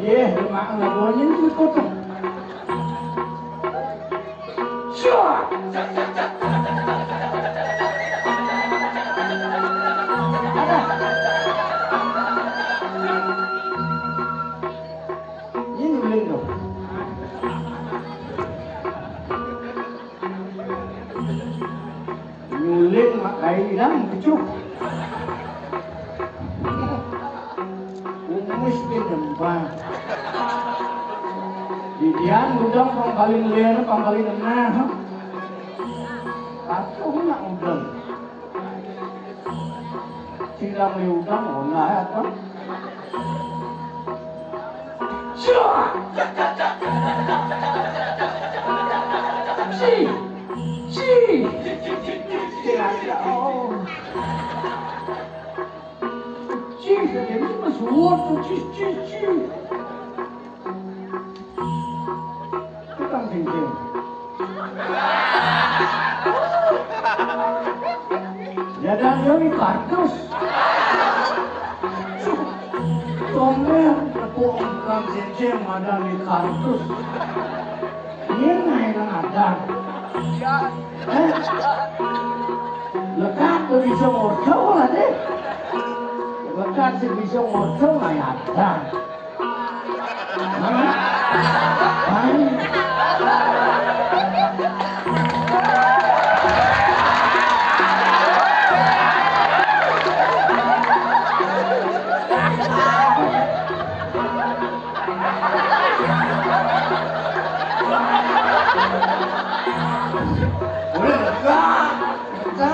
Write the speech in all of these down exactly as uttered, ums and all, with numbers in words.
Yeh, mak ngelakonin si potong. Ini nyulin dong. Nyulin mak kai ilang kecuh. Kumis di nembang. Didian udang pangkalin len, pangkalin enah. Patuh nak udang. Silang udang, oh, nah, apa? Si, si, si, oh. Si, jadi masuk, si, si, si. Tukang cincin. Ya dan yo di kardus. Tomer tepuk tukang cincin ada di kardus. Ini nang ada. Eh? Lekat bisa ngorto lah deh. Lekat sih bisa ngorto nggak ada. Udah lega, lega.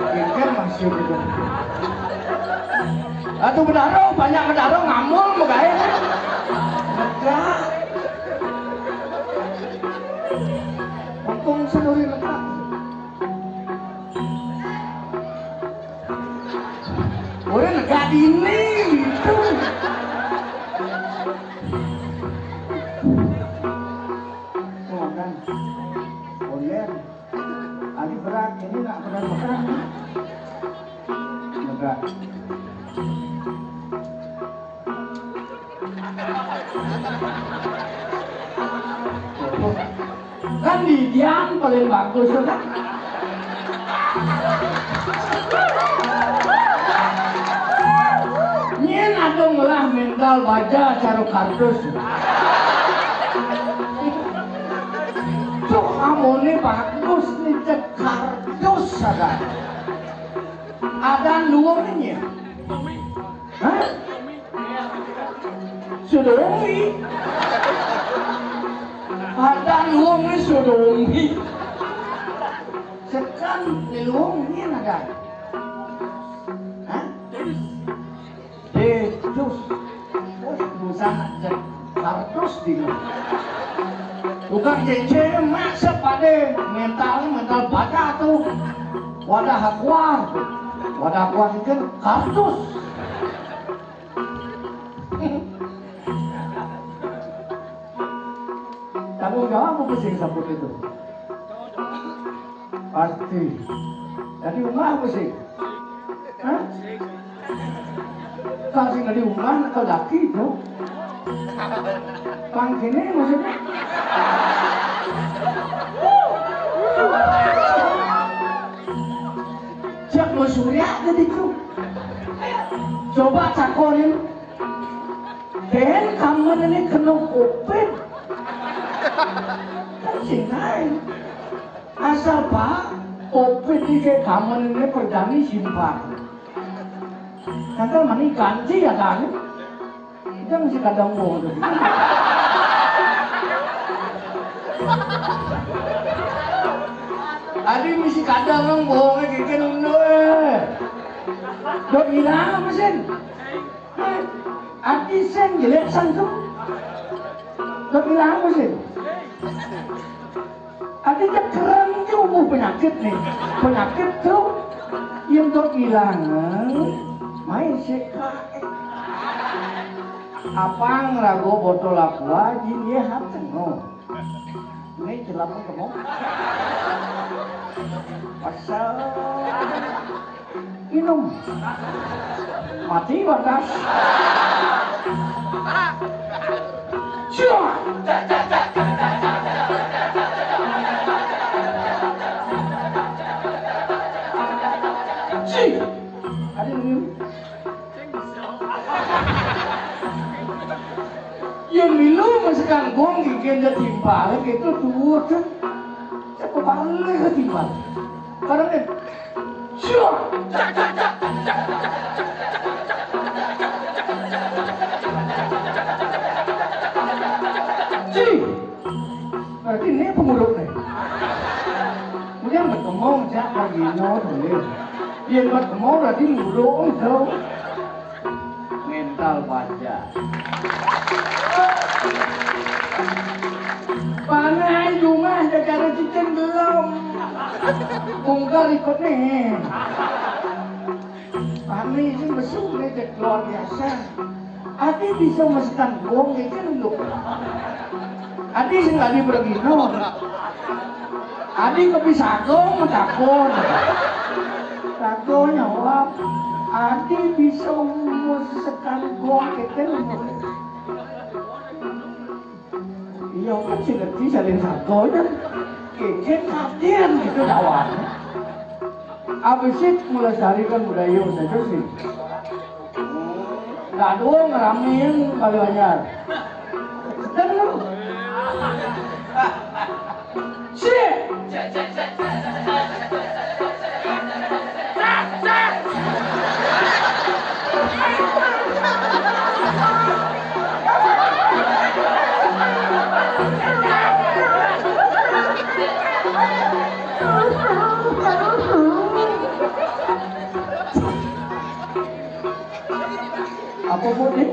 Pikir masih gitu. Atuh bedaro, banyak bedaro ngamul mugaé. Lega. Untung seduri lega. Urang lega dini gitu. Tuh kan. Oler. Adi berat, ini nak berat makan. Berat. Kan di Dian paling bagus tuh kan. Nyén ada ngelah mental baja cara kardus. Cok amoné bagus nih cek kardus ada. Ada luwung nyén. Hah? Sudomi. Ada luwung nih sudomi. Sekan di luwung nyén ada. Hah? Dedus. Wah, busana cek kardus di. Tukang jeje maksa pada mental, mental baja tuh. Wadah aqua. Wadah aqua itu kardus. Tanggung jawab apa sih sabut itu? Pasti. Jadi umah apa sih? Hah? Kalau sing di rumah, kalau laki itu. Pang kene maksudnya. Cek mau surya jadi itu. Coba takonin. Dén kamen ini kena covid. Kan sing lain. Asal Pak, covid ini kayak kamen ini perjani simpan. Nanti mani ganti ya kan? Jangan si kadang bohong. Adi misi kadang nang bohongnya kayak nunda eh. Dok hilang mesin. Adi sing jelek sangkem. Dok hilang mesin. Adi cek keren tuh penyakit nih. Penyakit tuh yang dok hilang. Main sih. Apang rago botol aqua jin ye hap tengok. Ini celap tengok. Pasal minum. Mati batas. Cuak. Cih. Ada minum. Yén milu masih kangkung gigén dia timpal gitu tuh kan. Siapa balik ke timpal? Karena kan. Syuah. Cih. Berarti ini penguruk nih. Mungkin bertemu jak lagi no boleh. Dia bertemu berarti nguruk tuh. Mental baja. Panai rumah negara cicing belum. Bongkar ikut nih. Panai ini mesum nih luar biasa. Adi bisa mesekan gong iki lho. Adi sing tadi pergi no. Adi kepisah gong metakon. Takon nyawab. Adi bisa mesekan gong iki lho. Iya kan sing ngerti saling sakonya. Kecil kasihan gitu dawan. Abis itu melestarikan budaya saja sih. Nggak doang ramein Bali Banjar. Sedang lu. Sih. Apa pun nih?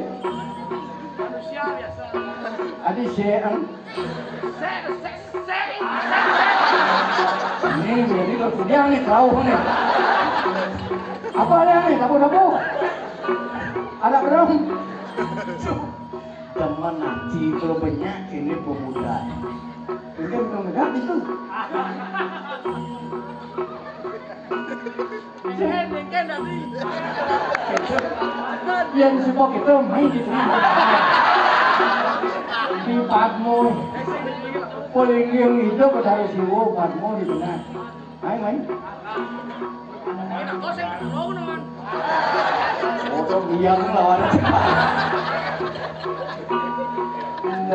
Adi sih, ang Ini jadi lo kudiang nih, tahu nih. Apa ada nih, tabu-tabu? Ada berem? Teman nanti kalau banyak ini pemuda. Ini belum ada itu. Yang semua kita main di tengah. Di Padmo. Paling yang itu pada Siwo Padmo di tengah. Main, main. Foto biang lawan.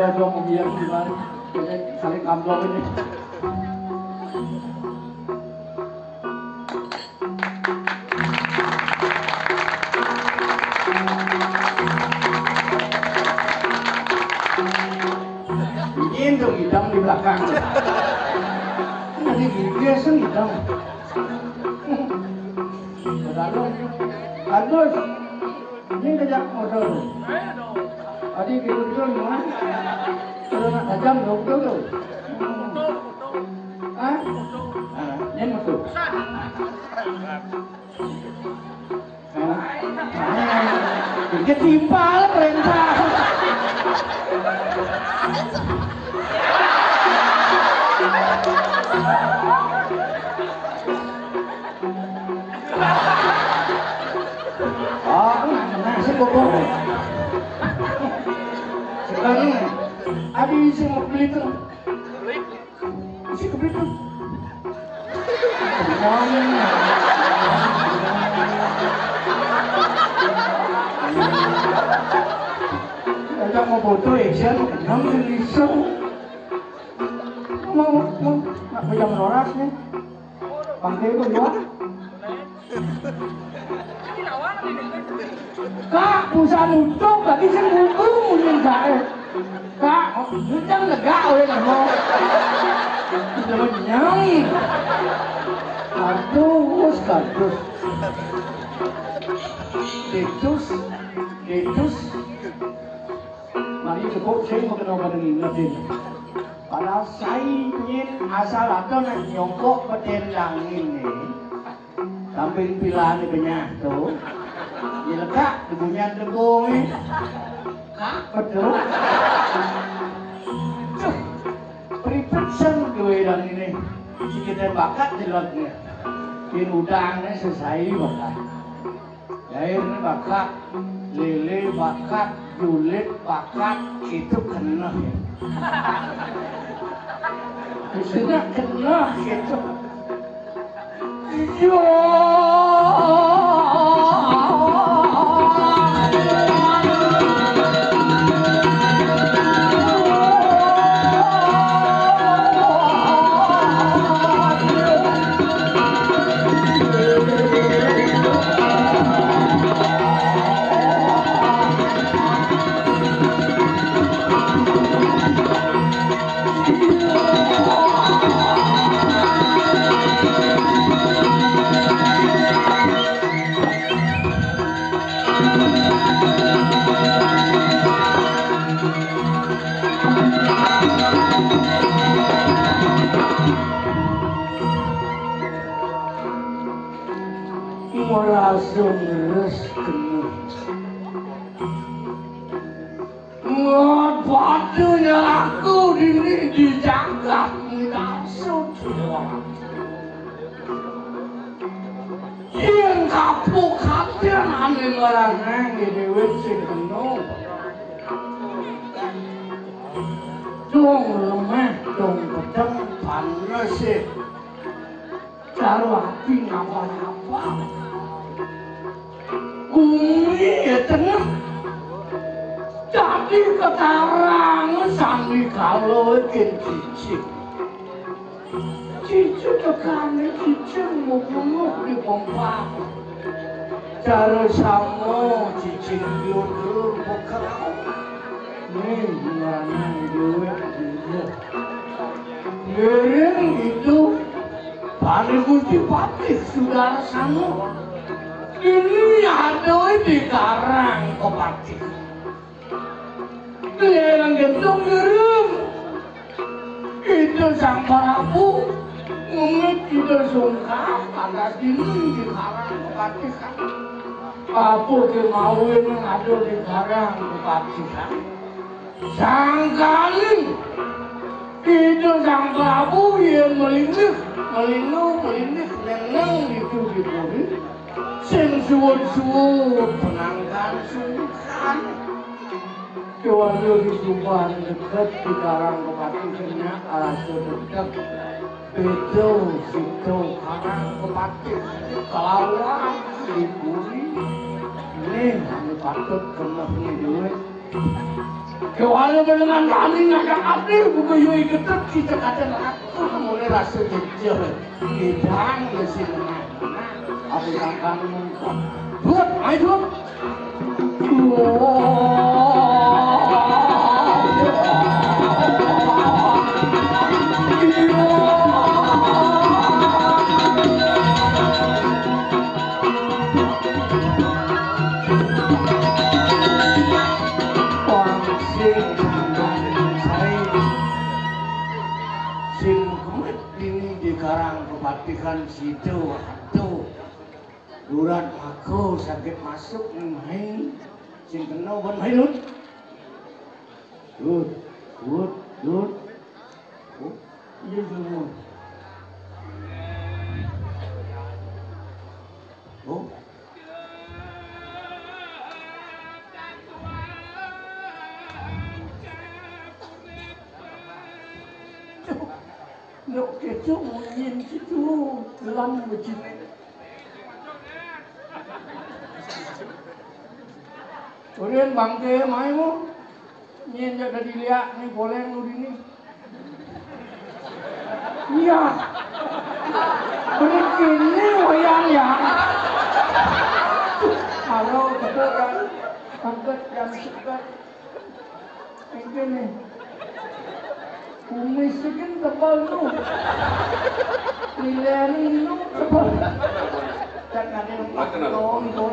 Foto biang gimana? Saling amplop ini. Ini tuh ngidam di belakang. Nanti gigi sing ngidam. Lalu, bagus. Ini kejak motor. Tadi gitu-gitu, gimana? Kalau nak tajam, dua puluh tuh. Hah? Ah, ini motor. Hah? Ketimpal perintah. Oh, masih bobo. Sekarang, adi sing mau beli tuh. Isi kepiting. Ada mau foto action, kenang sing iso. Mau, mau, nak pejam noras nih. Bangke itu ya. Kak, usah nutup, lagi sing buku mungkin gae. Kak, hujan lega oleh kamu. Sudah nyai. Kardus, kardus. Ketus, ketus. Mari tepuk sing mau kena pada ngingetin. Padahal saya ingin asal ada nak nyongkok beten langit nih. Samping pilane benyah to. Nyelekak debunyan debunge. Kak betul. Duh, pripet sen duwe dan ini. Sikite bakat jelekne. Yen udange sesai bakat. Yair ini bakat, lele bakat, julid bakat, itu kena ya. Kena, kena gitu. Ora sing leres kena. Padha nyerahku dini di jagat ngarsa. Yen kapok katen ane marang nang dhewe sing kena. Dong lemah, dong pedeng, panas e. Karo ati ngapa-ngapa. Bumi ya tengah. Dadi kekarang sandikala ing cicing. Cicing tekane cicing mubuluh di pompa. Cara sama cicing glundur pekerau. Nih, ngranang duit dia. Ngiring itu Pari Gusti Patih Sudarsana. Ini ada di Karang Kepatih. Leleng gentung ngiring. Ida Sang Prabu ngemit Ida Sungkar pada dini di Karang Kepatihan. Apa kemawin ada di Karang Kepatihan? Sangkali Ida Sang Prabu yen melingih, melinu, melingih, neneng itu di puri. Sing suwud-suwud penangkan sungkan. Kewalu di Tuban deket di Karang Kepatih kena rasa dedek. Beda sida Karang Kepatih kelawan di puri. Nih, anu patut kena ni duit. Kewalu dengan kami ngajak abdi, buku yui getek, kita kata aku, mulai rasa jejeh. Bidang di sini. Aku sangkan mungkot. Dut, ayo dut. Sing kemet dini di Karang Kepatihan sida, aduh. Durat aku sakit masuk ning main. Sing kena ban main, Dut. Dut, Dut, Dut. Oh, iya semua. Oh. Nduk kecuk munyin situ gelam bejine. Urin bangke mai mu. Nyen jak dadi liak ni boleng nu dini. Iya. Bener kene wayang ya. Halo, betul kan? Angkat yang sebat. Engkene. Kumis iki tebal nu. Lilene nu tebal. Dan ada yang Mboten, Mboten. Tonton.